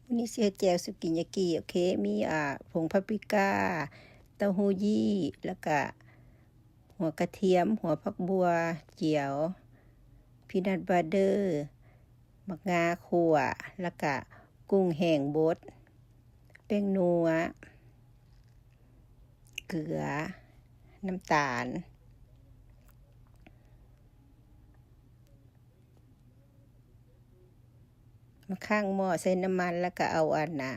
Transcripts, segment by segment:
ມື້ນີ້ຊິເຮັດແຈ່ວສຸກິຍາກິ ໂອເຄ ມີ ອ່າ ຜົງປາປຣິກາ, ເຕົ້າຫູ້ຢີ້ ແລ້ວກະຫົວກະທຽມ, ຫົວຜັກບົ່ວຈຽວ, peanut butter, ໝາກງາຂົ້ວ, ແລ້ວກະກຸ້ງແຫ້ງບົດ, ແປ້ງນົວ, ເກືອ, ນ້ຳຕານ. ມາຄ້າງໝໍ້ໃສ່ນ້ຳມັນ ແລ້ວກະເອົາອັນນ່າ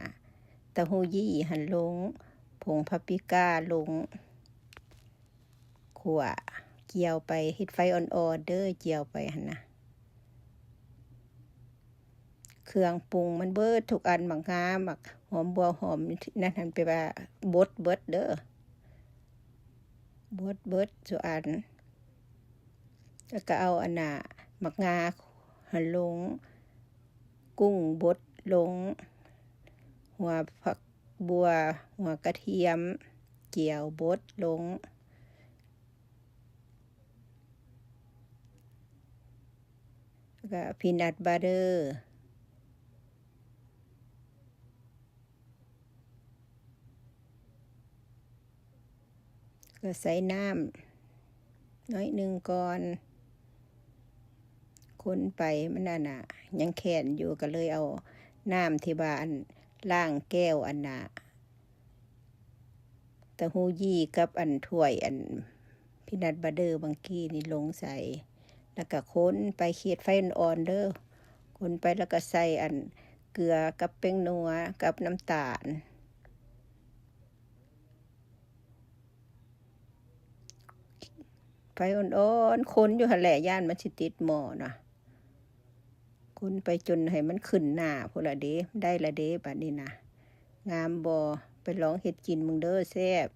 ເຕົ້າຫູ້ຢີ້ຫັ້ນລົງ, ຜົງປາປຣິກາລົງ, ຂົ້ວ, ຈຽວໄປ, ເຮັດໄຟອ່ອນໆເດີ້, ຈຽວໄປຫັ້ນນະ. ເຄື່ອງປຸງມັນເບິດທຸກອັນ, ໝາກງາ, ໝາກຫອມບົວ, ຫອມນັ້ນຫັ້ນ ແປວ່າບົດເບິດເດີ້, ບົດເບິດທຸກອັນ. ແລ້ວກະເອົາອັນນ່າ ໝາກງາຫັ້ນລົງ, ກຸ້ງບົດລົງ, ຫົວຜັກບົວ, ຫົວກະທຽມ, ຈຽວບົດລົງ, ແລ້ວກະ peanut butter. ກໍໃສ່ນ້ຳໜ້ອຍໜຶ່ງກ່ອນ, ຄົນໄປມັນອັນນ່າ ຍັງແຂງຢູ່, ກໍເລີຍເອົານ້ຳທີ່ວ່າອັນ ລ້າງແກ້ວອັນນ່າ ເຕົ້າຫູ້ຢີ້ກັບອັນຖ້ວຍອັນ peanut butter ບາງກີ້ນີ້ລົງໃສ່ ແລ້ວກໍຄົນໄປ, ເຮັດໄຟອ່ອນໆເດີ້, ຄົນໄປ ແລ້ວກໍໃສ່ອັນເກືອກັບແປ້ງນົວກັບນ້ຳຕານ. ໄຟອ່ອນໆ ຄົນຢູ່ຫັ້ນແຫຼະ, ຢ້ານມັນຊິຕິດໝໍ້ນະ. ຄົນໄປຈົນໃຫ້ມັນຂຶ້ນໜ້າພຸ້ນລະເດ, ໄດ້ລະເດ ບາດນີ້ນະ. ງາມບໍ່? ໄປລອງເຮັດກິນເບິ່ງເດີ້, ແຊບ.